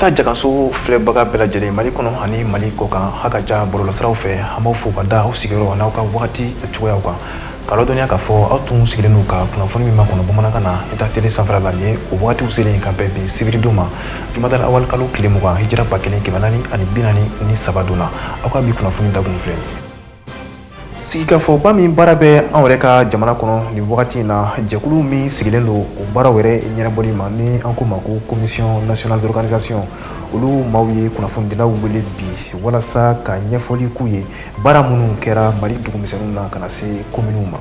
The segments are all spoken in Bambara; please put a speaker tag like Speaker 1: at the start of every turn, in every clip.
Speaker 1: Ɲɛta jakanso filɛbaga bɛɛ lajɛlen Mali kɔnɔ ani Mali kɔkan, ha ka ja bɔlɔlɔsiraw fɛ, an b'aw fo ka da aw sigiyɔrɔ n'aw ka wagati cogoyaw kan, k'a ladɔnniya k'a fɔ aw tun sigilen don ka kunnafoni min makɔnɔ bamanankan na Ɲɛta Tele sanfɛla la. Nin ye o wagatiw selen ka bɛn bi sibiridon ma, jumadal awal kalo tile 20, hijira 1443 don na. Aw ka bi kunnafoni dakun filɛ nin ye. Sigikafɔba min baara bɛ anw yɛrɛ ka jamana kɔnɔ nin wagati in na, jɛkulu min sigilen don o baaraw yɛrɛ ɲɛnabɔli ma, ni an ko ma ko Commission nationale d'organisation, olu maaw ye kunnafonidilaw wele bi walasa ka ɲɛfɔli k'u ye baara minnu kɛra Mali dugumisɛnninw na ka na se kominiw ma.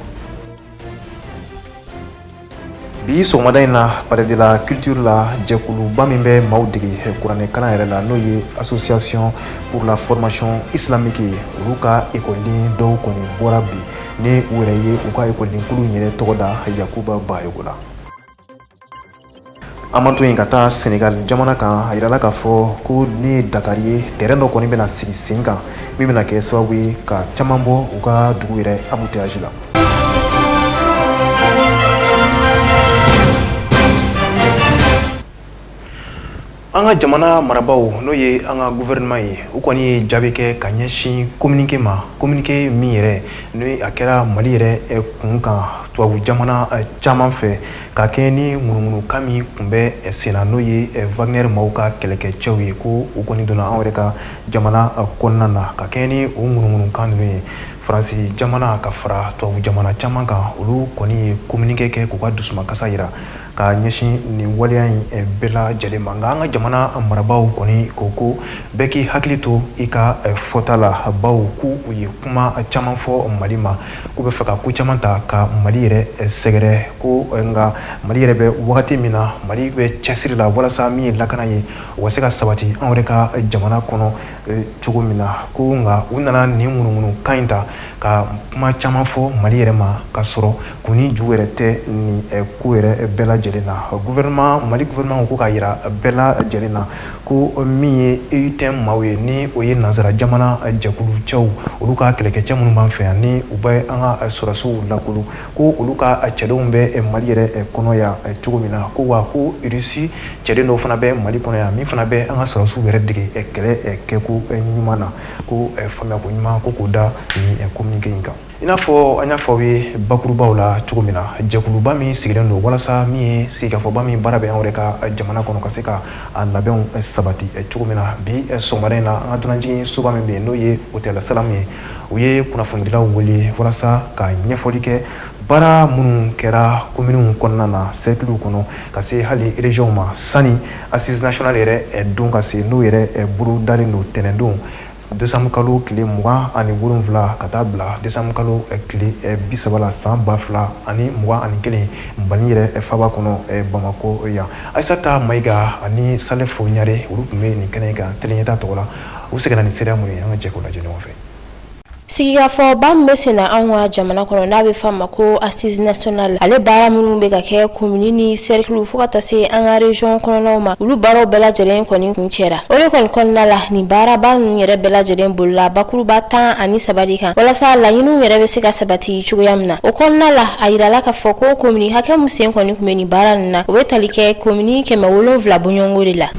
Speaker 1: Bi sɔgɔmada in na, Palais de la Culture la, jɛkuluba min bɛ maaw dege kuranɛ kalan yɛrɛ la, n'o ye Association pour la formation islamique ye, olu ka ekɔliden dɔw kɔni bɔra bi ni u yɛrɛ ye u ka ekɔliden kulu yɛrɛ tɔgɔ da Yakuba Bayogo la. An man to yen ka taa Senegal jamana kan. A yirala k'a fɔ ko ne ye Dakar ye, terrain dɔ kɔni bɛna sigi sen kan min bɛna kɛ sababu ye ka caman bɔ u ka dugu yɛrɛ embouteillage la. An ka jamana marabaaw, n'o ye an ka gouvernement ye, u kɔni ye jaabi kɛ ka ɲɛsin communiqué ma, communiqué min yɛrɛ ni a kɛra Mali yɛrɛ kun kan tubabu jamana caman fɛ, ka kɛ ni ŋunuŋunukan min tun bɛ senna, n'o ye Wagner maaw ka kɛlɛkɛcɛw ye, ko u kɔni donna anw yɛrɛ ka jamana kɔnɔna na. Ka kɛ ni o ŋunuŋunukan ninnu ye, Faransi jamana ka fara tubabu jamana caman kan, olu kɔni ye communiqué kɛ k'u ka dusumakasa yira ka ɲɛsin nin waleya in bɛɛ lajɛlen ma. Nka an ka jamana marabaaw kɔni ko ko bɛɛ k'i hakili to i ka fɔta la, bawo k'u ye kuma caman fɔ Mali ma, k'u bɛ fɛ ka ko caman ta ka Mali yɛrɛ sɛgɛrɛ, ko nka Mali yɛrɛ bɛ wagati min na, Mali bɛ cɛsiri la walasa min ye lakana ye, o ka se ka sabati anw yɛrɛ ka jamana kɔnɔ cogo min na. Ko nka u nana nin ŋunuŋunukan in ta ka kuma caman fɔ Mali yɛrɛ ma, ka sɔrɔ kun ni ju yɛrɛ tɛ nin ko yɛrɛ bɛɛ lajɛlen na. Gouvernement, Mali gouvernement ko k'a yira bɛɛ lajɛlen na ko min ye EUTM maaw ye, ni o ye nansara jamana jɛkulu cɛw, olu ka kɛlɛkɛcɛ minnu b'an fɛ yan, ni u bɛ an ka sɔrɔdasiw lakolo, ko olu ka cɛdenw bɛ Mali yɛrɛ kɔnɔ yan cogo min na, ko wa ko Russie cɛden dɔw fana bɛ Mali kɔnɔ yan min fana bɛ an ka sɔrɔdasiw yɛrɛ dege kɛlɛ kɛko ɲuman na, ko faamuyako ɲuman ko k'o da nin communiqué in kan. I n'a fɔ an y'a fɔ aw ye bakurubaw la cogo min na, jɛkuluba min sigilen don walasa min ye sigikafɔba min baara bɛ anw yɛrɛ ka jamana kɔnɔ, ka se ka a labɛnw sabati cogo min na, bi sɔgɔmada in na, an ka dunanjigin soba min bɛ yen, n'o ye Hôtel Salam ye, u ye kunnafonidilaw wele walasa ka ɲɛfɔli kɛ baara minnu kɛra kominiw kɔnɔna na, sɛrikiliw kɔnɔ, ka se hali région ma, sani assise nationale yɛrɛ don ka se, n'o yɛrɛ bolo dalen don tɛnɛndon décembre kalo tile 27 ka taa bila décembre kalo tile 30 la san 2021, Mali yɛrɛ faba kɔnɔ Bamakɔ yan. Ayisata Mayiga ani Salifo Ɲare, olu tun bɛ nin kɛnɛ kan Tele Ɲɛta tɔgɔ la. U seginna ni seereya mun ye, an ka jɛ k'o lajɛ ɲɔgɔn fɛ.
Speaker 2: Sigikafɔba min bɛ senna anw ka jamana kɔnɔ, n'a bɛ f'a ma ko assise nationale, ale baara minnu bɛ ka kɛ komini ni sɛrikiliw fo ka taa se an ka région kɔnɔnaw ma, olu baaraw bɛɛ lajɛlen kɔni kuncɛra. O de kɔni kɔnɔna la, nin baaraba ninnu yɛrɛ bɛɛ lajɛlen bolila bakuruba 13 de kan walasa laɲiniw yɛrɛ bɛ se ka sabati cogoya min na. O kɔnɔna la, a yirala k'a fɔ ko komini hakɛ min sen kɔni tun bɛ nin baara ninnu na, o bɛ tali kɛ komini 700 bɔɲɔgɔnko de la.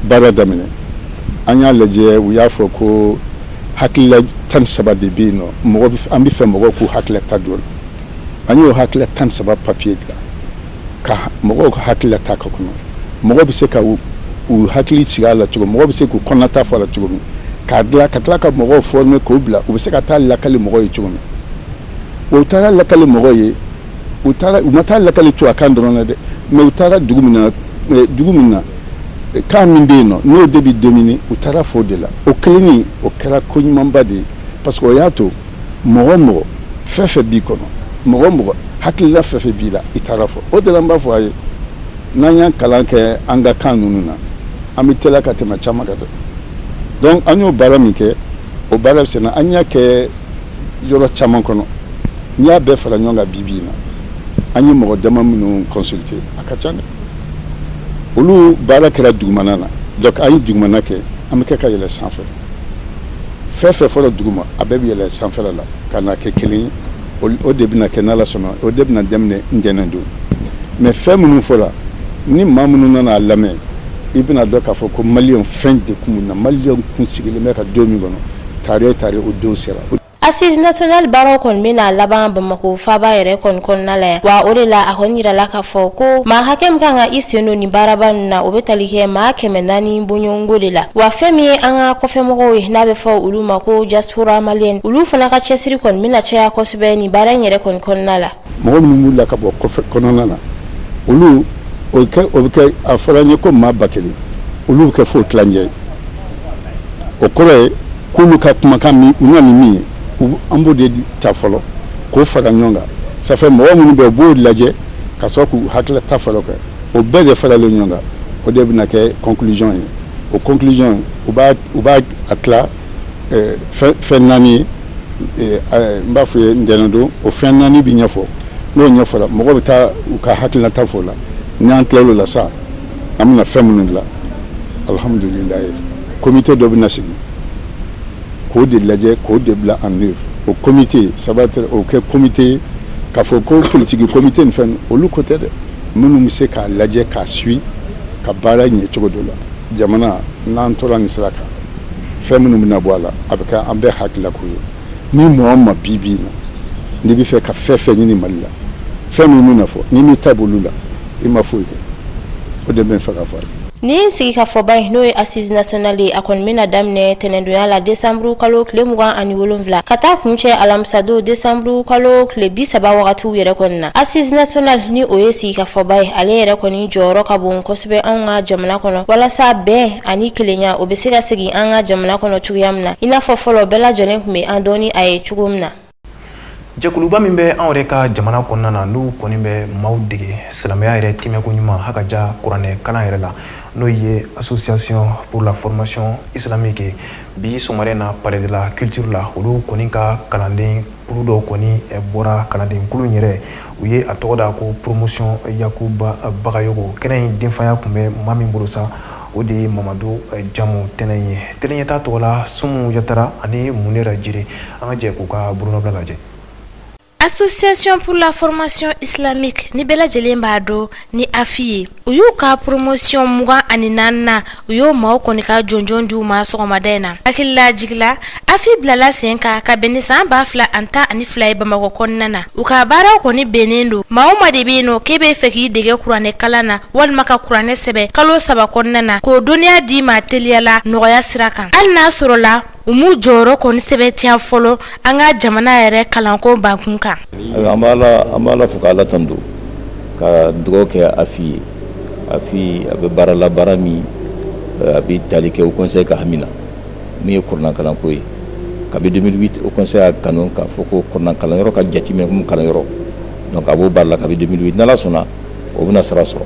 Speaker 3: Baara daminɛ, an y'a lajɛ, u y'a fɔ ko hakilila 13 de bɛ yen nɔ, mɔgɔ an bɛ fɛ mɔgɔw k'u hakilila ta don la. An y'o hakilila 13 papiye dilan ka mɔgɔw ka hakilila ta ka kɔnɔ, mɔgɔ bɛ se ka u hakili sigi a la cogo, mɔgɔ bɛ se k'u kɔnɔnata fɔ a la cogo min, k'a dilan ka tila ka mɔgɔw former k'o bila u bɛ se ka taa lakali mɔgɔw ye cogo min. U taara lakali mɔgɔw ye, u taara, u ma taa lakali tubabukan dɔrɔn na dɛ, mais u taara dugu min na, dugu min na kan min bɛ yen nɔ, n'o de bɛ dominer, u taara fɔ o de la. O kelenni, o kɛra ko ɲumanba de ye, parce que o y'a to mɔgɔ mɔgɔ fɛn fɛn b'i kɔnɔ, mɔgɔ mɔgɔ hakilila fɛn fɛn b'i la, i taara fɔ. O de la n b'a fɔ a ye, n'an y'an kalan kɛ an ka kan ninnu na, an bɛ teliya ka tɛmɛ caman kan dɛ. Donc an y'o baara min kɛ, o baara bɛ senna, an y'a kɛ yɔrɔ caman kɔnɔ. N'i y'a bɛɛ fara ɲɔgɔn kan bi bi in na, an ye mɔgɔ dama minnu consulter, a ka ca dɛ. Olu baara kɛra dugumana na, donc an ye dugumana kɛ, an bɛ kɛ ka yɛlɛ sanfɛ. Fɛn fɛn fɔra duguma, a bɛɛ bɛ yɛlɛ sanfɛla la ka na kɛ kelen ye. O de bɛna kɛ, n'Ala sɔnna, o de bɛna daminɛ ntɛnɛn don. Mais fɛn minnu fɔra, ni maa minnu nana a lamɛn, I bɛna dɔn k'a fɔ ko Maliyɛn fɛn de kun na, Maliyɛn kun sigilen bɛ ka don min kɔnɔ, tare tare, o don sera.
Speaker 2: Assise nationale baaraw kɔni bɛna laban Bamako faaba yɛrɛ kɔni kɔnɔna la yan. Wa o de la, a kɔni yirala k'a fɔ ko maa hakɛ min kan ka i sen don nin baaraba ninnu na, o bɛ tali kɛ maa 400 bɔɲɔgɔnko de la. Wa fɛn min ye an ka kɔfɛmɔgɔw ye, n'a bɛ fɔ olu ma ko diaspora malienne, olu fana ka cɛsiri kɔni bɛna caya kosɛbɛ nin baara in yɛrɛ kɔni kɔnɔna la.
Speaker 3: Mɔgɔ minnu wulila ka bɔ kɔfɛ kɔnɔna na, olu o kɛ, o bɛ kɛ, a fɔra n ye ko maa 1000, olu bɛ kɛ fo tilancɛ ye. O kɔrɔ ye k'olu ka kumakan min u na ni min ye, an b'o de ta fɔlɔ k'o fara ɲɔgɔn kan. Ça fait mɔgɔ minnu bɛ, u b'o lajɛ ka sɔrɔ k'u hakilata fɔlɔ kɛ. O bɛɛ de faralen ɲɔgɔn kan, o de bɛna kɛ conclusion ye. O conclusion, u b'a a tila fɛn naani ye. N b'a fɔ ye ntɛnɛn don, o fɛn naani bɛ ɲɛfɔ. N'o ɲɛfɔra, mɔgɔ bɛ taa u ka hakilinata fɔ o la. N'an tilal'o la sa, an bɛna fɛn minnu dilan, alhamdulilayi, comité dɔ bɛna sigi k'o de lajɛ, k'o de bila en œuvre. O comité, ça va être o kɛ comité ye k'a fɔ ko politique comité nin fɛn, olu ko tɛ dɛ, minnu bɛ se k'a lajɛ, k'a suit, ka baara ɲɛ cogo dɔ la. Jamana n'an tora nin sira kan, fɛn minnu bɛna bɔ a la, a bɛ kɛ an bɛɛ hakilila ko ye. Ni mɔgɔ ma bi bi in na, n'i bɛ fɛ ka fɛn fɛn ɲini Mali la, fɛn minnu bɛna fɔ, n'i m'i ta b'olu la, i ma foyi kɛ. O de bɛ n fɛ ka fɔ a ye.
Speaker 2: Nin sigikafɔba in, n'o ye assise nationale ye, a kɔni bɛna daminɛ tɛnɛndonya la, desanburu kalo tile 27, ka taa kuncɛ alamisadon, desanburu kalo tile 30 wagatiw yɛrɛ kɔni na. Assise nationale, ni o ye sigikafɔba ye, ale yɛrɛ kɔni jɔyɔrɔ ka bon kosɛbɛ anw ka jamana kɔnɔ, walasa bɛn ani kelenya, o bɛ se ka segin an ka jamana kɔnɔ cogoya min na, i n'a fɔ fɔlɔ bɛɛ lajɛlen tun bɛ an dɔn ni a ye cogo min na.
Speaker 1: Jɛkuluba min bɛ anw yɛrɛ ka jamana kɔnɔna na, n'u kɔni bɛ maaw dege silamɛya yɛrɛ timɛko ɲuman haka ja kuranɛ kalan yɛrɛ la, n'o ye Association pour la formation islamique ye, bi sɔgɔmada in na, Palais de la culture la, olu kɔni ka kalanden kulu dɔw kɔni bɔra. Kalanden kulu in yɛrɛ, u ye a tɔgɔ da ko promotion Yakuba Bagayogo. Kɛnɛ in denfaya tun bɛ maa min bolo sa, o de ye Mamadu Jamu Tɛnɛ ye. Tɛnɛ tɔgɔ la, Sumu Yatara ani Munera Jire, an ka jɛ k'u ka bolonɔbila lajɛ.
Speaker 2: Association pour la formation islamique, ni bɛɛ lajɛlen b'a dɔn ni AFI ye, u y'u ka promotion 24nan, u y'o maaw kɔni ka jɔnjɔn di u ma sɔgɔmada in na. Hakilila jigila, AFI bilala sen kan ka bɛn ni san 2012 ye Bamakɔ kɔnɔna na. U ka baaraw kɔni bɛnnen don maa o ma de bɛ yen nɔ k'e bɛ fɛ k'i dege kuranɛ kalan na walima ka kuranɛ sɛbɛn kalo 3 kɔnɔna na, k'o dɔnniya d'i ma teliya la, nɔgɔya sira kan. Hali n'a sɔrɔla u m'u jɔyɔrɔ kɔni sɛbɛntiya fɔlɔ an ka jamana yɛrɛ kalanko bankun kan.
Speaker 4: An b'a la fo k'Ala tanto, ka dugawu kɛ AFI ye. AFI a bɛ baara la, baara min a bɛ tali kɛ Haut Conseil ka hami na, min ye kuranɛ kalanko ye. Kabi 2008, Haut Conseil y'a kanu k'a fɔ ko kuranɛ kalanyɔrɔ ka jateminɛ komi kalanyɔrɔ. Donc a b'o baara la kabi 2008. N'Ala sɔnna, o bɛna sira sɔrɔ.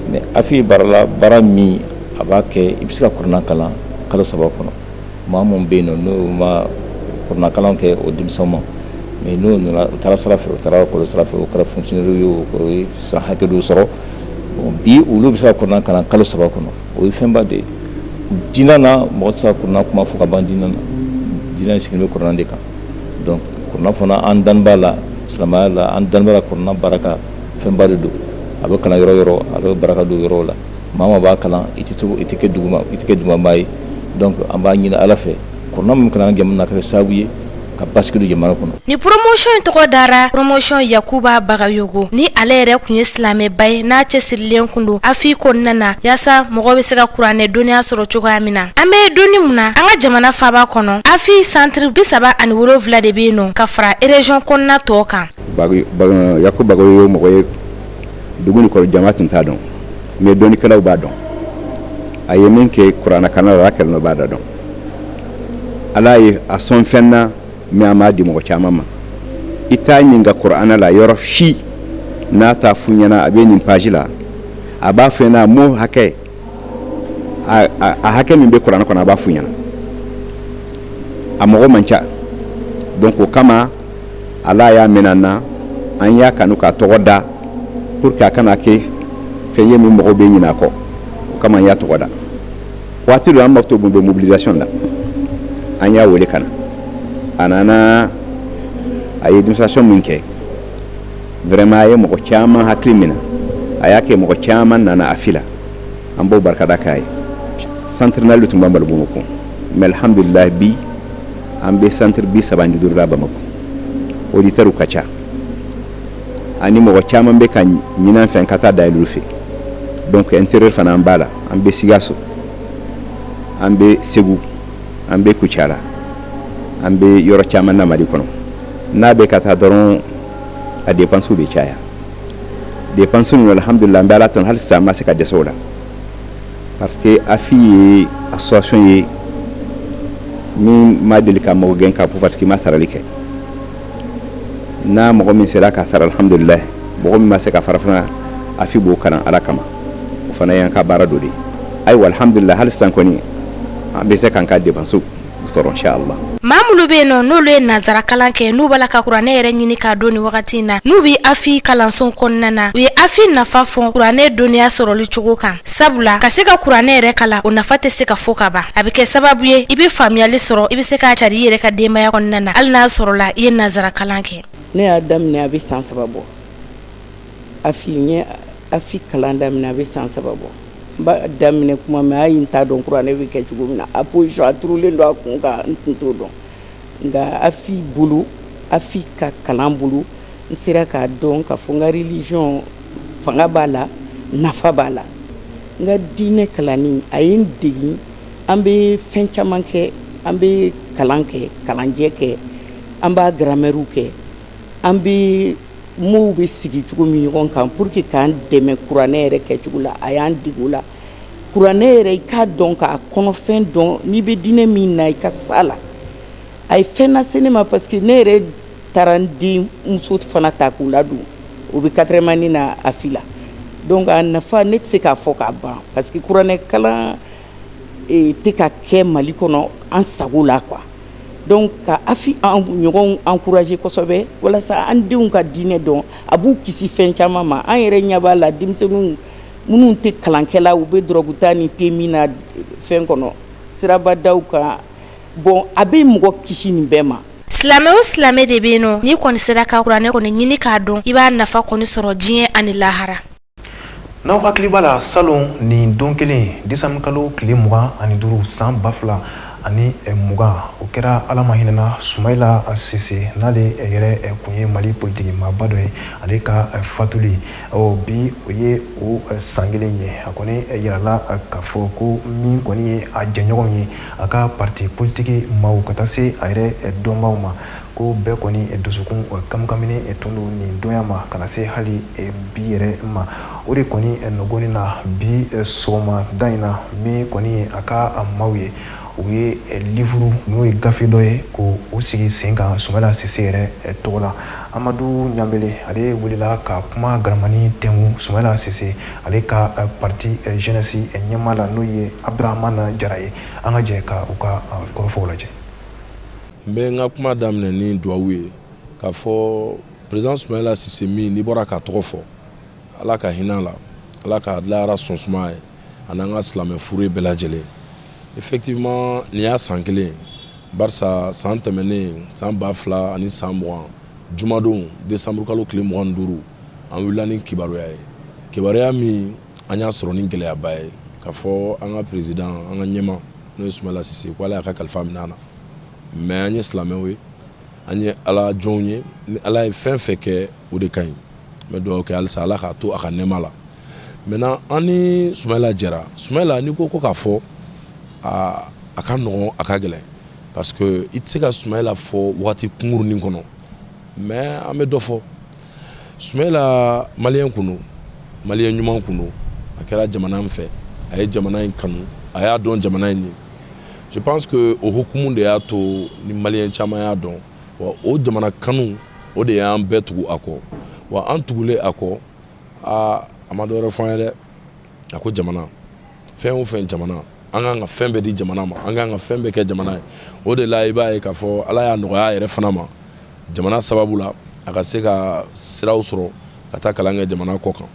Speaker 4: Mais AFI ye baara la, baara min a b'a kɛ, i bɛ se ka kuranɛ kalan kalo 3 kɔnɔ. Maa mun bɛ yen nɔ n'o ma kuranɛ kalan kɛ, o denmisɛnw ma, mais n'o nana, u taara sira fɛ, u taara ekɔli sira fɛ, o kɛra fonctionnaire ye, o ye san hakɛ dɔ sɔrɔ. Bon, bi olu bɛ se ka kuranɛ kalan kalo 3 kɔnɔ, o ye fɛnba de ye diinɛ na. Mɔgɔ tɛ se ka kuranɛ kuma fɔ ka ban diinɛ na. Diinɛ sigilen bɛ kuranɛ de kan. Donc kuranɛ fana, an dani b'a la silamɛya la, an dani b'a la. Kuranɛ baraka fɛnba de don. A bɛ kalan yɔrɔ yɔrɔ, a bɛ baraka don yɔrɔw la. Maa maa b'a kalan, i tɛ to, i tɛ kɛ duguma, i tɛ kɛ dugumamaa ye. Donc an b'a ɲini Ala fɛ, kuranɛ min kalan jamana na, ka kɛ sababu ye ka basigi don jamana kɔnɔ.
Speaker 2: Ni promotion in tɔgɔ dara promotion Yakuba Bagayogo, ni ale yɛrɛ tun ye silamɛba ye, n'a cɛsirilen kun don AFI kɔnɔna na, yaasa mɔgɔ bɛ se ka kuranɛ dɔnniya sɔrɔ cogoya min na. An bɛ donni mun na, an ka jamana faaba kɔnɔ, AFI centre 37 de bɛ yen nɔ, ka fara région kɔnɔna tɔw kan.
Speaker 5: Yakuba Bagayogo mɔgɔ ye dugu nin kɔnɔ, jama tun t'a dɔn, mais dɔnnikɛlaw b'a dɔn. A ye min kɛ kuranɛ kalan la, a kɛlɛ b'a da dɔn. Ala ye a sɔn fɛn na, mais a m'a di mɔgɔ caman ma. I t'a ɲininka kuranɛ la yɔrɔ si, n'a t'a f'u ɲɛna a bɛ nin page la, a b'a fɔ ɲɛna mot hakɛ, a hakɛ min bɛ kuranɛ kɔnɔ, a b'a f'u ɲɛna. A mɔgɔ man ca. Donc o kama, Ala y'a minɛ an na, an y'a kanu k'a tɔgɔ da pour que a kana kɛ fɛn ye min mɔgɔw bɛ ɲinɛ a kɔ. O kama an y'a tɔgɔ da. Waati dɔ, an b'a to bɛ mobilisation la, an y'a wele ka na. A nana, a ye démonstration min kɛ, vraiment a ye mɔgɔ caman hakili minɛ. A y'a kɛ mɔgɔ caman nana AFI la. An b'o barikada k'a ye. Centre naani tun b'an bolo Bamakɔ, mais alhamdulilayi, bi an bɛ centre 35 la Bamakɔ. Auditeurs ka ca ani mɔgɔ caman bɛ ka ɲinin fɛn ka taa dayɛlɛ olu fɛ. Donc intérieur fana an b'a la, an bɛ Sikaso, an bɛ Segu, an bɛ Kucala, an bɛ yɔrɔ caman na Mali kɔnɔ. N'a bɛ ka taa dɔrɔn, a dépenses bɛ caya. Dépenses ninnu, alhamdulilah, an bɛ Ala tanu, hali sisan an ma se ka dɛsɛ o la, parce que AFI ye association ye min ma deli ka mɔgɔ gɛn k'a fɔ parce que i ma sarali kɛ. N'a mɔgɔ min sera ka sara, alhamdulilah. Mɔgɔ min ma se ka fara fana, AFI b'o kalan Ala kama. O fana y'an ka baara dɔ de ye. Ayiwa, alhamdulilah, hali sisan kɔni an bɛ se k'an ka dépenses sɔrɔ, inshallah.
Speaker 2: Maa minnu bɛ yen nɔ, n'olu ye nanzara kalan kɛ, n'u b'a la ka kuranɛ yɛrɛ ɲini k'a dɔn nin wagati in na, n'u bɛ AFI kalanso kɔnɔna na, u ye AFI nafa fɔ kuranɛ dɔnniya sɔrɔli cogo kan, sabula ka se ka kuranɛ yɛrɛ kalan, o nafa tɛ se ka fɔ ka ban. A bɛ kɛ sababu ye i bɛ faamuyali sɔrɔ, i bɛ se k'a cari i yɛrɛ ka denbaya kɔnɔna na, hali n'a sɔrɔla i ye nanzara kalan kɛ.
Speaker 6: Ne y'a daminɛ, a bɛ san 3 bɔ. AFI, n ye AFI kalan daminɛ, a bɛ san 3 bɔ. N b'a daminɛ kuma min, hali n t'a dɔn kuranɛ bɛ kɛ cogo min na, a position a turulen don a kun kan, n tun t'o dɔn. Nka AFI bolo, AFI ka kalan bolo, n sera k'a dɔn k'a fɔ n ka religion fanga b'a la, nafa b'a la. N ka diinɛ kalanni, a ye n degi. An bɛ fɛn caman kɛ, an bɛ kalan kɛ, kalanjɛ kɛ, an b'a grammaire kɛ, an bɛ mots bɛ sigi cogo min ɲɔgɔn kan pour que k'an dɛmɛ kuranɛ yɛrɛ kɛcogo la. A y'an dege o la. Kuranɛ yɛrɛ, i k'a dɔn, k'a kɔnɔfɛn dɔn, n'i bɛ diinɛ min na, i ka s'a la. A ye fɛn lase ne ma, parce que ne yɛrɛ taara n den muso fana ta k'u ladon, o bɛ quatrième année na AFI la. Donc a nafa, ne tɛ se k'a fɔ k'a ban, parce que kuranɛ kalan tɛ ka kɛ Mali kɔnɔ an sago la, quoi. Donc ka AFI an ɲɔgɔn encourager kosɛbɛ walasa an denw ka diinɛ dɔn, a b'u kisi fɛn caman ma. An yɛrɛ ɲɛ b'a la, denmisɛnninw minnu tɛ kalankɛla, u bɛ dɔrɔgu ta ni te min na fɛn kɔnɔ sirabadaw kan. Bon, a bɛ mɔgɔ kisi nin bɛɛ ma.
Speaker 2: Silamɛ o silamɛ de bɛ yen nɔ, n'i kɔni sera ka kuranɛ kɔni ɲini k'a dɔn, i b'a nafa kɔni sɔrɔ diɲɛ ani lahara.
Speaker 1: N'aw hakili b'a la, salon nin don kelen, décembre kalo tile 25, san 2020, o kɛra Ala ma hinɛna Sumayila Sise, n'ale yɛrɛ kun ye Mali politiki maaba dɔ ye, ale ka fatuli bi, o ye o san kelen ye. A kɔni yirala k'a fɔ ko min kɔni ye a jɛɲɔgɔnw ye, a ka parti politiki maaw, ka taa se a yɛrɛ dɔnbaaw ma, ko bɛɛ kɔni dusukun kamkamini tun don nin donya ma ka na se hali bi yɛrɛ ma. O de kɔni nɔgɔni na bi sɔgɔmada in na, min kɔni ye a ka maaw ye, u ye livre, n'o ye gafe dɔ ye, ko o sigi sen kan Sumayila Sise yɛrɛ tɔgɔ la. Amadu Ɲanbele, ale wulila ka kuma garamani tɛnku Sumayila Sise, ale ka parti jeunesse ɲɛmaa la, n'o ye Abdurahamane Jara ye. An ka jɛ ka u ka kɔrɔfɔw lajɛ.
Speaker 7: N bɛ n ka kuma daminɛ ni duwawu ye k'a fɔ président Sumayila Sise min n'i bɔra k'a tɔgɔ fɔ, Ala ka hinɛ a la, Ala ka lahara sɔn suma ye, a n'an ka silamɛ furu bɛɛ lajɛlen. Effectivement, nin y'a san kelen ye, barisa san tɛmɛnen, san 2020, jumadon, décembre kalo tile 25, an wulila ni kibaruya ye, kibaruya min an y'a sɔrɔ ni gɛlɛyaba ye, k'a fɔ an ka président, an ka ɲɛma, n'o ye Sumayila Sise, ko Ala y'a ka kalifa minɛ a na. Mais an ye silamɛw ye, an ye Ala jɔnw ye. Ni Ala ye fɛn fɛn kɛ, o de ka ɲi. N bɛ dugawu kɛ halisa, Ala k'a to a ka nɛɛma la. Maintenant, an ni Sumayila jɛra. Sumayila, n'i ko k'a fɔ, a ka nɔgɔn, a ka gɛlɛn, parce que i tɛ se ka Sumayila fɔ waati kunkurunin kɔnɔ. Mais an bɛ dɔ fɔ Sumayila. Maliyɛn kun don, maliyɛn ɲuman kun don. A kɛra jamana in fɛ, a ye jamana in kanu, a y'a dɔn jamana in ye. Je pense que o hukumu de y'a to ni maliyɛn caman y'a dɔn. Wa o jamana kanu, o de y'an bɛɛ tugu a kɔ. Wa an tugulen a kɔ, aa, a ma dɔwɛrɛ fɔ an ye dɛ. A ko jamana, fɛn o fɛn jamana, an kan ka fɛn bɛɛ di jamana ma, an kan ka fɛn bɛɛ kɛ jamana ye. O de la i b'a ye k'a fɔ Ala y'a nɔgɔya a yɛrɛ fana ma jamana sababu la, a ka se ka siraw sɔrɔ ka taa kalan kɛ jamana kɔ kan.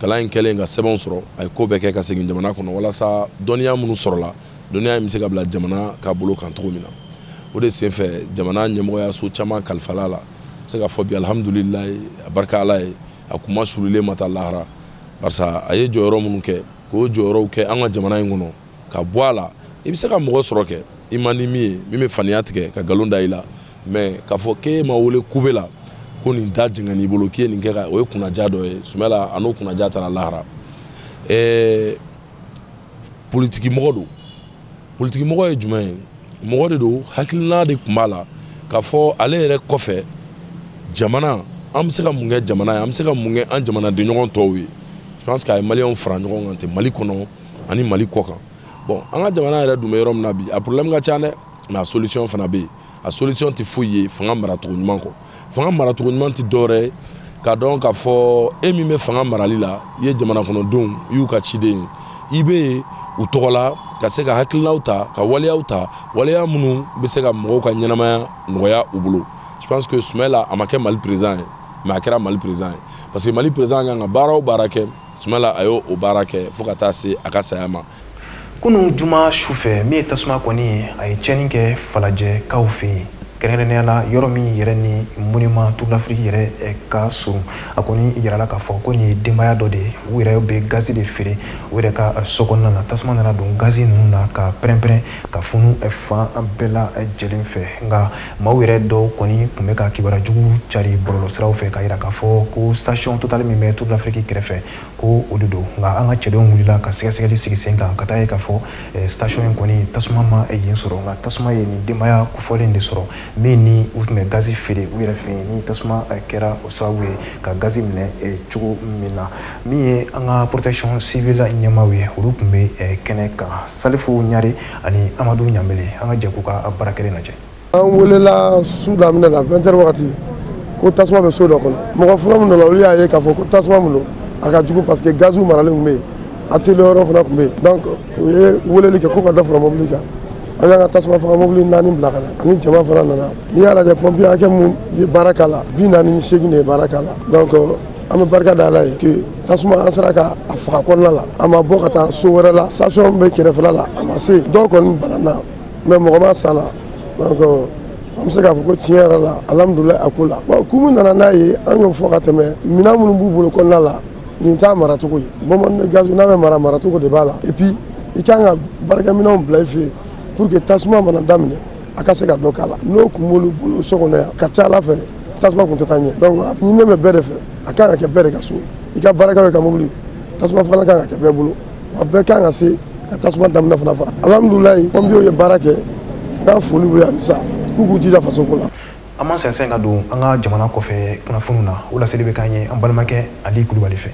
Speaker 7: Kalan in kɛlen ka sɛbɛnw sɔrɔ, a ye ko bɛɛ kɛ ka segin jamana kɔnɔ, walasa dɔnniya minnu sɔrɔla, dɔnniya in bɛ se ka bila jamana ka bolo kan cogo min na. O de senfɛ, jamana ɲɛmɔgɔyaso caman kalifala la. N bɛ se k'a fɔ bi, alihamudulilayi, a barika Ala ye, a kuma surulen ma taa lahara, barisa a ye jɔyɔrɔ minnu kɛ. k'o jɔyɔrɔw kɛ an ka jamana in kɔnɔ ka bɔ a la. I bɛ se ka mɔgɔ sɔrɔ kɛ i man di min ye, min bɛ faniya tigɛ ka nkalon da i la, mais k'a fɔ k'e ma wele kube la ko nin da jɛngɛn'i bolo k'i ye nin kɛ ka, o ye kunnaja dɔ ye. Sumayila, a n'o kunnaja taara lahara. Politiki mɔgɔ don. Politiki mɔgɔ ye jumɛn ye? Mɔgɔ de don, hakilina de tun b'a la k'a fɔ ale yɛrɛ kɔfɛ jamana, an bɛ se ka mun kɛ jamana ye, an bɛ se ka mun kɛ an jamanadenɲɔgɔn tɔw ye. Je pense que a ye maliyɛnw fara ɲɔgɔn kan ten, Mali kɔnɔ ani Mali kɔ kan. Bon, an ka jamana yɛrɛ dun bɛ yɔrɔ min na bi, a problème ka ca dɛ, mais a solution fana bɛ yen. A solution tɛ foyi ye fanga maracogo ɲuman kɔ. Fanga maracogo ɲuman tɛ dɔwɛrɛ ye k'a dɔn k'a fɔ e min bɛ fanga marali la, i ye jamana kɔnɔdenw, i y'u ka ciden ye, i bɛ yen u tɔgɔ la ka se ka hakilinaw ta, ka waleyaw ta, waleya minnu bɛ se ka mɔgɔw ka ɲɛnamaya nɔgɔya u bolo. Je pense que Sumayila, a ma kɛ Mali président ye, mais a kɛra Mali président ye, parce que Mali président kan ka baara o baara kɛ, Sumayila a y'o o baara kɛ fo ka taa se a ka saya ma.
Speaker 1: Kunun juma su fɛ, min ye tasuma kɔni ye, a ye tiɲɛni kɛ Falajɛkaw fɛ yen, kɛrɛnkɛrɛnnenya la yɔrɔ min yɛrɛ ni monument Tour d'Afrique yɛrɛ ka surun. A kɔni yirala k'a fɔ ko nin ye denbaya dɔ de ye, u yɛrɛ bɛ gazi de feere u yɛrɛ ka so kɔnɔna na. Tasuma nana don gazi ninnu na ka pɛrɛn-pɛrɛn ka funu fan bɛɛ lajɛlen fɛ. Nka maaw yɛrɛ dɔw kɔni tun bɛ ka kibaruya jugu cari bɔlɔlɔsiraw fɛ k'a yira k'a fɔ ko station Total min bɛ Tour d'Afrique kɛrɛfɛ, ko o de don. Nka an ka cɛdenw wulila ka sɛgɛsɛgɛli sigi sen kan ka taa ye k'a fɔ station in kɔni, tasuma ma yen sɔrɔ, nka tasuma ye nin denbaya kofɔlen de sɔrɔ, min ni u tun bɛ gazi feere u yɛrɛ fɛ yen, ni tasuma kɛra o sababu ye ka gazi minɛ cogo min na. Min ye an ka protection civile ɲɛmaaw ye, olu tun bɛ kɛnɛ kan, Salifu Ɲare ani Amadu Ɲanbele. An ka jɛ k'u ka baara kelen lajɛ.
Speaker 8: An welela su daminɛ la, 20 heures wagati, ko tasuma bɛ so dɔ kɔnɔ. Mɔgɔ fɔlɔ min nana, olu y'a ye k'a fɔ ko tasuma min don, a ka jugu, parce que gaziw maralen tun bɛ yen, atelier yɔrɔ fana tun bɛ yen. Donc u ye weleli kɛ ko ka dɔ fara mobili kan. An y'an ka tasuma faga mobili naani bila ka na, ani jama fana nana. N'i y'a lajɛ, pompier hakɛ mun ye baara k'a la, 48 de ye baara k'a la. Donc an bɛ barika da Ala ye que tasuma, an sera ka a faga kɔnɔna la, a ma bɔ ka taa so wɛrɛ la. Station bɛ kɛrɛfɛla la, a ma se. Dɔw kɔni banana, mais mɔgɔ ma sa la. Donc an bɛ se k'a fɔ ko tiɲɛ yɛrɛ la, alhamdulilayi a ko la. Bon, kun min nana n'a ye, an y'o fɔ ka tɛmɛ. Minɛn minnu b'u bolo kɔnɔna la, nin t'a maracogo ye. Bonbonne de gaz, n'a bɛ mara, maracogo de b'a la. Et puis i kan ka baarakɛminɛnw bila i fɛ yen pour que tasuma mana daminɛ, a ka se ka dɔ k'a la. N'o kun b'olu bolo so kɔnɔ yan, ka ca Ala fɛ, tasuma kun tɛ taa ɲɛ. Donc a ɲininen bɛ bɛɛ de fɛ, a kan ka kɛ bɛɛ de ka so, i ka baarakɛyɔrɔ, i ka mobili, tasuma fagalan kan ka kɛ bɛɛ bolo, wa bɛɛ kan ka se ka tasuma daminɛ fana faga. Alhamdulilayi, pompiers ye baara kɛ, n ka foli b'u ye halisa, k'u k'u jija fasoko la.
Speaker 1: An m'an sɛnsɛn ka don an ka jamana kɔfɛ kunnafoniw na. O laseli bɛ k'an ye an balimakɛ Ali Kulubali fɛ.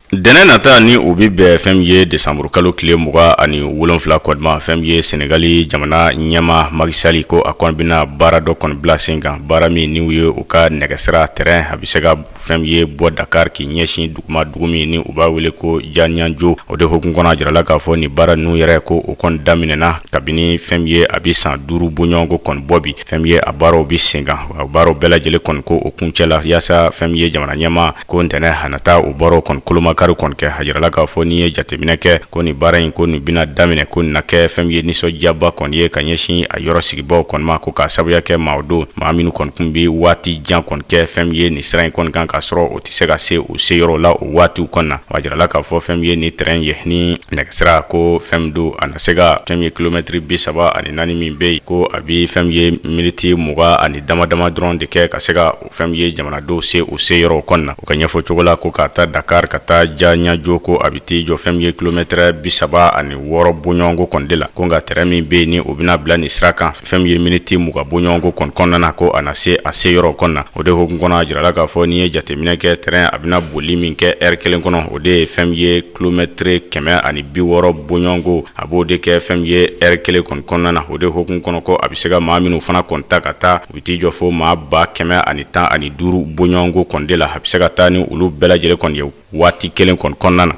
Speaker 9: Dɛnɛ nata ni o bɛ bɛn fɛn min ye desanburu kalo tile 27 kɔni ma, fɛn min ye Senegali jamana ɲɛmaa Macky Sall, ko a kɔni bɛna baara dɔ kɔni bila sen kan, baara min n'u ye u ka nɛgɛsira train, a bɛ se ka fɛn min ye bɔ Dakar k'i ɲɛsin duguma, dugu min ni u b'a wele ko Diamniadio. O de hukumu kɔnɔ, a jirala k'a fɔ nin baara ninnu yɛrɛ, ko o kɔni daminɛna kabini fɛn min ye a bɛ san 5 bɔɲɔgɔnko kɔni bɔ bi. Fɛn min ye a baaraw bɛ sen kan, a baaraw bɛɛ lajɛlen kɔni ko o kuncɛla, yaasa fɛn min ye jamana ɲɛmaa ko ntɛnɛn a na taa o baaraw kɔni kolomakari kɔni kɛ. A jirala k'a fɔ n'i ye jateminɛ kɛ, ko nin baara in, ko nin bɛna daminɛ, ko nin na kɛ fɛn min ye nisɔndiyaba kɔni ye ka ɲɛsin a yɔrɔ sigibaw kɔni ma, ko k'a sababuya kɛ maaw don, maa minnu kɔni tun bɛ waati jan kɔni kɛ fɛn min ye nin sira in kɔni kan, k'a sɔrɔ o tɛ se ka se u se yɔrɔ la o waatiw kɔni na. A jirala k'a fɔ fɛn min ye nin train ye, ni nɛgɛsira ko fɛn min don, a na se ka fɛn min ye kilomɛtiri 34 min bɛ yen, ko a bɛ fɛn min ye miniti 20 ani dama dama dɔrɔn de kɛ ka se ka fɛn min ye jamanadenw se u se yɔrɔ kɔnɔna na. U ka ɲɛfɔ cogo la, ko k'a ta Dakar ka taa Diamniadio, ko a bɛ t'i jɔ fɛn min ye kilomɛtɛrɛ 36 bɔɲɔgɔnko kɔni de la. Ko nka train min bɛ yen ni o bɛna bila nin sira kan, fɛn min ye miniti 20 bɔɲɔgɔnko kɔni kɔnɔna na, ko a na se a se yɔrɔ kɔnɔna na. O de hukumu kɔnɔ, a jirala k'a fɔ n'i ye jateminɛ kɛ, train a bɛna boli min kɛ ɛri kelen kɔnɔ, o de ye fɛn min ye kilomɛtɛrɛ 160 bɔɲɔgɔnko, a b'o de kɛ fɛn min ye ɛri kelen kɔni kɔnɔna na. O de hukumu kɔnɔ, ko a bɛ se ka maa minnu fana kɔni ta ka taa, u bɛ t'i jɔ fo maa 115,000 bɔɲɔgɔnko kɔni de la. A bɛ se ka taa ni olu bɛɛ lajɛlen kɔni ye waati kelen kɔni kɔnɔna na.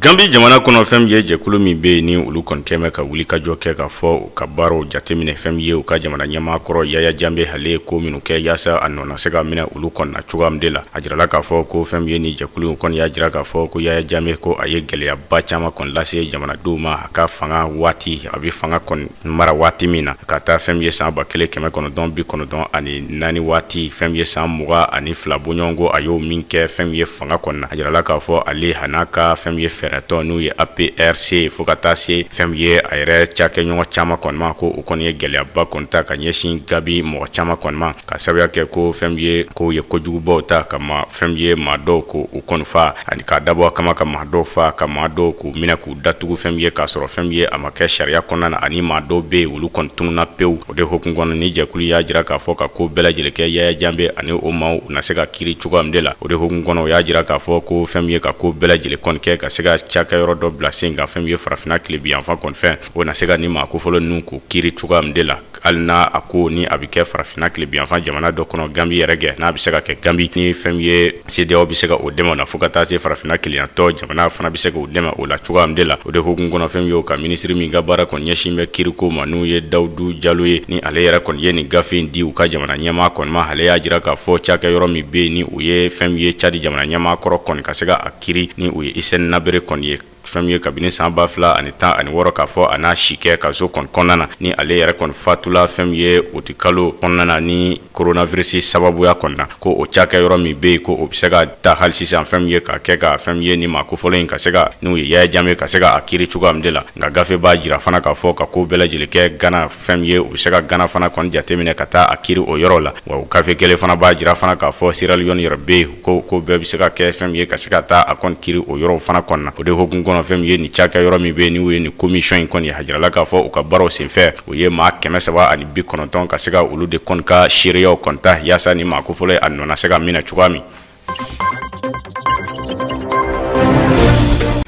Speaker 9: Gambi jamana kɔnɔ, fɛn min ye jɛkulu min bɛ yen ni olu kɔni kɛn bɛ ka wulikajɔ kɛ k'a fɔ u ka baaraw jateminɛ, fɛn min ye u ka jamana ɲɛmaa kɔrɔ Yaya Jame, ale ye ko minnu kɛ yaasa a nɔ na se ka minɛ olu kɔni na cogoya min de la. A jirala k'a fɔ ko fɛn min ye nin jɛkulu in kɔni y'a jira k'a fɔ ko Yaya Jame, ko a ye gɛlɛyaba caman kɔni lase jamanadenw ma a ka fanga waati, a bɛ fanga kɔni mara waati min na, ka taa fɛn min ye san 1994 waati, fɛn min ye san 22 bɔɲɔgɔnko a y'o min kɛ fɛn min ye fanga kɔni na. A jirala k'a fɔ ale a n'a ka fɛn min ye fɛɛrɛtɔn n'u ye APRC, fo ka taa se fɛn min ye a yɛrɛ cakɛɲɔgɔn caman kɔni ma, ko o kɔni ye gɛlɛyaba kɔni ta ka ɲɛsin Gambi mɔgɔ caman kɔni ma, ka sababuya kɛ ko fɛn min ye k'o ye kojugubaw ta ka ma fɛn min ye maa dɔw ko u kɔni fa, ani k'a dabɔ a kama ka maa dɔw fa, ka maa dɔw k'u minɛ k'u datugu, fɛn min ye k'a sɔrɔ fɛn min ye a ma kɛ sariya kɔnɔna na, ani maa dɔw bɛ yen olu kɔni tununna pewu. O de hukumu kɔnɔ, ni jɛkulu y'a jira k'a fɔ ka ko bɛɛ lajɛlen kɛ Yaya Jame ani o maaw na se ka kiiri cogoya min de la. O de hukumu kɔnɔ, o y'a jira k'a fɔ ko fɛn min ye ka ko bɛɛ lajɛlen kɔni kɛ ka se ka cakɛyɔrɔ dɔ bila sen kan, fɛn min ye farafinna tilebinyanfan kɔni fɛ, o na se ka ni maa kofɔlen ninnu k'u kiiri cogoya min de la, hali n'a a ko ni a bɛ kɛ farafinna tilebinyanfan jamana dɔ kɔnɔ, Gambi yɛrɛ gɛ, n'a bɛ se ka kɛ Gambi, ni fɛn min ye CEDEAO bɛ se ka o dɛmɛ o la, fo ka taa se farafinna kelenyatɔn jamana fana bɛ se k'o dɛmɛ o la cogoya min de la. O de hukumu kɔnɔ, fɛn min ye o ka minisiri min ka baara kɔni ɲɛsin bɛ kiiriko ma, n'u ye Dawudu Jalo ye, ni ale yɛrɛ kɔni ye nin gafe in di u ka jamana ɲɛmaa kɔni ma, ale y'a jira k'a fɔ cakɛyɔrɔ min bɛ yen ni u ye fɛn min ye Cadi jamana ɲɛmaa kɔrɔ kɔni ka se ka a kiiri, ni u ye Hisɛni Nabere kɔni ye, fɛn min ye kabini san 2016, k'a fɔ a n'a si kɛ kaso kɔni kɔnɔna na, ni ale yɛrɛ kɔni fatula fɛn min ye utikalo kɔnɔna na ni coronavirus sababuya kɔni na, ko o cakɛyɔrɔ min bɛ yen, ko o bɛ se ka ta hali sisan fɛn min ye ka kɛ ka fɛn min ye ni maa kofɔlen in ka se ka n'u ye Yaya Jame ka se ka a kiiri cogoya min de la. Nka gafe b'a jira fana k'a fɔ ka ko bɛɛ lajɛlen kɛ Gana, fɛn min ye u bɛ se ka Gana fana kɔni jateminɛ ka taa a kiiri o yɔrɔ la. Wa o gafe kelen fana b'a jira fana k'a fɔ Sierra Leone yɛrɛ bɛ yen, ko ko bɛɛ bɛ se ka kɛ fɛn min ye ka se ka taa a kɔni kiiri o yɔrɔw fana kɔnɔna na. O de hukumu kɔnɔ, fɛn min ye nin cakɛyɔrɔ min bɛ yen n'u ye nin commission in kɔni, a jirala k'a fɔ u ka baaraw senfɛ, u ye maa 390 ka se ka olu de kɔni ka seereyaw kɔni ta yaasa ni maa kofɔlen a nɔ na se ka minɛ cogoya min.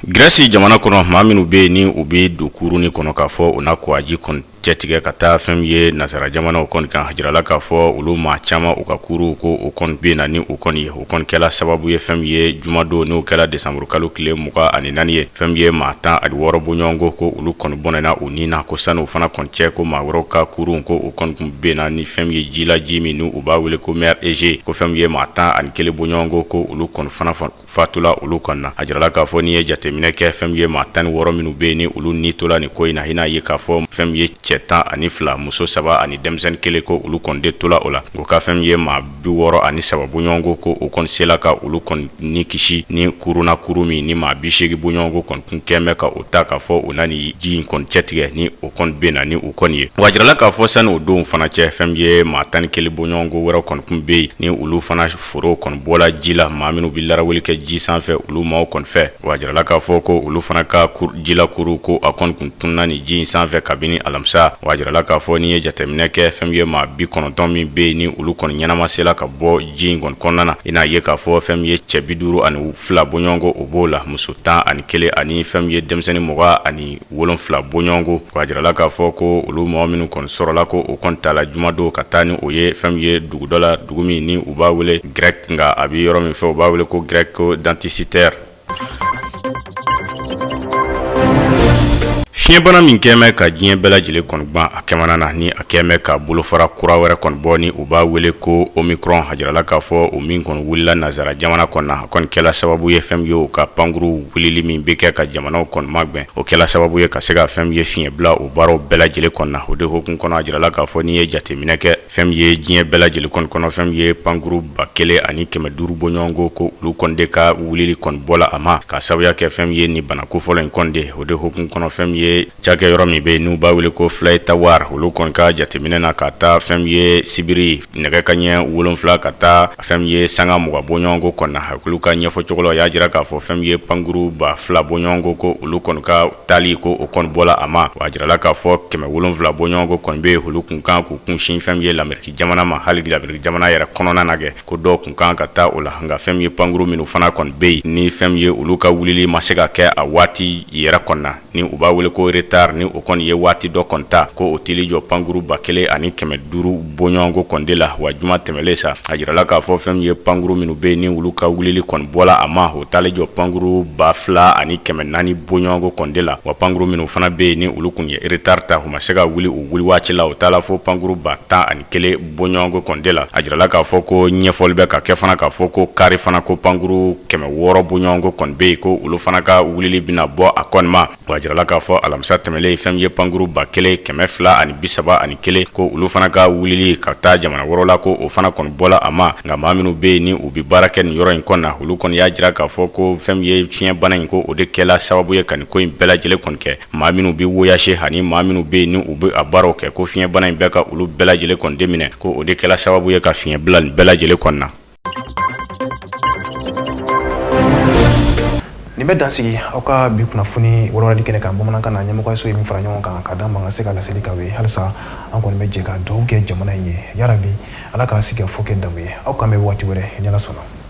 Speaker 9: Grèce jamana kɔnɔ, maa minnu bɛ yen ni u bɛ don kurunnin kɔnɔ k'a fɔ u na kɔgɔji kɔni cɛtigɛ ka taa fɛn min ye nasara jamanaw kɔni kan, a jirala k'a fɔ olu maa caman u ka kurun ko o kɔni binna ni u kɔni ye, o kɔni kɛla sababu ye fɛn min ye jumadon, n'o kɛla desanburukalo tile 24 ye, fɛn min ye maa 16 bɔɲɔgɔnko ko olu kɔni bɔnɛna u ni na. Ko sani o fana kɔni cɛ, ko maa wɛrɛw ka kurun ko o kɔni tun binna ni fɛn min ye ji la, ji min n'u b'a wele ko mer Égée, ko fɛn min ye maa 11 bɔɲɔgɔnko ko olu kɔni fana fatula olu kɔni na. A jirala k'a fɔ n'i ye jateminɛ kɛ, fɛn min ye maa 16 minnu bɛ yen ni olu ni tola nin ko in na, i n'a ye k'a fɔ fɛn min ye cɛ 12, muso 3 ani denmisɛnnin 1, ko olu kɔni de tola o la. O ka fɛn min ye maa 63 bɔɲɔgɔnko ko o kɔni sela ka olu kɔni ni kisi ni kurunna, kurun min ni maa 80 bɔɲɔgɔnko kɔni tun kɛn bɛ ka o ta k'a fɔ u na ni ji in kɔni cɛtigɛ, ni o kɔni binna ni u kɔni ye. Wa a jirala k'a fɔ sani o don fana cɛ, fɛn min ye maa 11 bɔɲɔgɔnko wɛrɛ kɔni tun bɛ yen ni olu fana foro kɔni bɔla ji la, maa minnu bɛ laraweli kɛ ji sanfɛ olu maaw kɔni fɛ. Wa a jirala k'a fɔ ko olu fana ka jilakuru ko a kɔni tun tununna ni ji in sanfɛ kabini alamisa. Wa a jirala k'a fɔ n'i ye jateminɛ kɛ, fɛn min ye maa 90 min bɛ yen ni olu kɔni ɲɛnama sela ka bɔ ji in kɔni kɔnɔna na, i n'a ye k'a fɔ fɛn min ye cɛ 52 bɔɲɔgɔnko o b'o la, muso 11 ani fɛn min ye denmisɛnnin 27 bɔɲɔgɔnko. Wa a jirala k'a fɔ ko olu mɔgɔ minnu kɔni sɔrɔla, ko o kɔni tala jumadon ka taa ni o ye fɛn min ye dugu dɔ la, dugu min ni u b'a wele Grec, nka a bɛ yɔrɔ min fɛ u b'a wele ko Grec ko d'Anticythère. Fiɲɛbana min kɛn bɛ ka diɲɛ bɛɛ lajɛlen kɔni gwan a kɛmana na, ni a kɛn bɛ ka bolofara kura wɛrɛ kɔni bɔ ni u b'a wele ko Omicron, a jirala k'a fɔ o min kɔni wulila nazara jamana kɔni na, a kɔni kɛla sababu ye fɛn min ye u ka pankuru wulili min bɛ kɛ ka jamanaw kɔni magɛn, o kɛla sababu ye ka se ka fɛn min ye fiɲɛ bila o baaraw bɛɛ lajɛlen kɔni na. O de hukumu kɔnɔ, a jirala k'a fɔ n'i ye jateminɛ kɛ fɛn min ye diɲɛ bɛɛ lajɛlen kɔni kɔnɔ, fɛn min ye pankuru 1500 bɔɲɔgɔnko ko olu kɔni de ka wulili kɔni bɔla a ma, ka sababuya kɛ fɛn min ye ni bana kofɔlɔ in kɔni de. O de hukumu kɔnɔ, fɛn min ye cakɛ yɔrɔ min bɛ yen n'u b'a wele ko FlightAware, olu kɔni ka jateminɛ na ka taa fɛn min ye sibiri nɛgɛ kanɲɛ 7 ka taa fɛn min ye sanga 20 bɔɲɔgɔnko kɔni na, olu ka ɲɛfɔ cogo la, o y'a jira k'a fɔ fɛn min ye pankuru 2000 bɔɲɔgɔnko ko olu kɔni ka taali ko o kɔni bɔla a ma. Wa a jirala k'a fɔ 700 bɔɲɔgɔnko kɔni bɛ yen, olu kun kan k'u kunsin fɛn min ye Lameriki jamana ma, hali Lameriki jamana yɛrɛ kɔnɔna na kɛ, ko dɔw kun kan ka taa o la. Nka fɛn min ye pankuru minnu fana kɔni bɛ yen ni fɛn min ye olu ka wulili ma se ka kɛ a waati yɛrɛ kɔni na, ni u b'a wele ko retard ni o kɔni ye waati dɔ kɔni ta, ko o tili jɔ pankuru 1500 bɔɲɔgɔnko kɔni de la. Wa juma tɛmɛlen sa, a jirala k'a fɔ fɛn min ye pankuru minnu bɛ yen ni olu ka wulili kɔni bɔla a ma, o taalen jɔ pankuru 2400 bɔɲɔgɔnko kɔni de la. Wa pankuru minnu fana bɛ yen ni olu kun ye retard ta, u ma se ka wuli u wuli waati la, o taala fo pankuru 11,000 bɔɲɔgɔnko kɔni de la. A jirala k'a fɔ ko ɲɛfɔli bɛ ka kɛ fana k'a fɔ ko kari fana, ko pankuru 600 bɔɲɔgɔnko kɔni bɛ yen, ko olu fana ka wulili bɛna bɔ a kɔni ma. Wa a jirala k'a fɔ alamisa tɛmɛlen, fɛn min ye pankuru 1231, ko olu fana ka wulili ka taa jamana wɛrɛ la, ko o fana kɔni bɔla a ma. Nka maa minnu bɛ yen ni u bɛ baara kɛ nin yɔrɔ in kɔnɔ na, olu kɔni y'a jira k'a fɔ ko fɛn min ye fiɲɛbana in, ko o de kɛla sababu ye ka nin ko in bɛɛ lajɛlen kɔni kɛ. Maa minnu bɛ voyager ani maa minnu bɛ yen ni u bɛ a baaraw kɛ, ko fiɲɛbana in bɛ ka olu bɛɛ lajɛlen kɔni de minɛ, ko o de kɛla sababu ye ka fiɲɛ bila nin bɛɛ lajɛlen kɔni na.
Speaker 1: Nin bɛ dan sigi aw ka bi kunnafoni walawalali kɛnɛ kan bamanankan na. Ɲɛmɔgɔyaso ye min fara ɲɔgɔn kan ka d'an ma ka se ka laseli k'aw ye, halisa an kɔni bɛ jɛ ka dugawu kɛ jamana in ye. Yarabi, Ala k'a sigikafɔ kɛ damu ye. Aw k'an bɛn waati wɛrɛ, ni Ala sɔnna.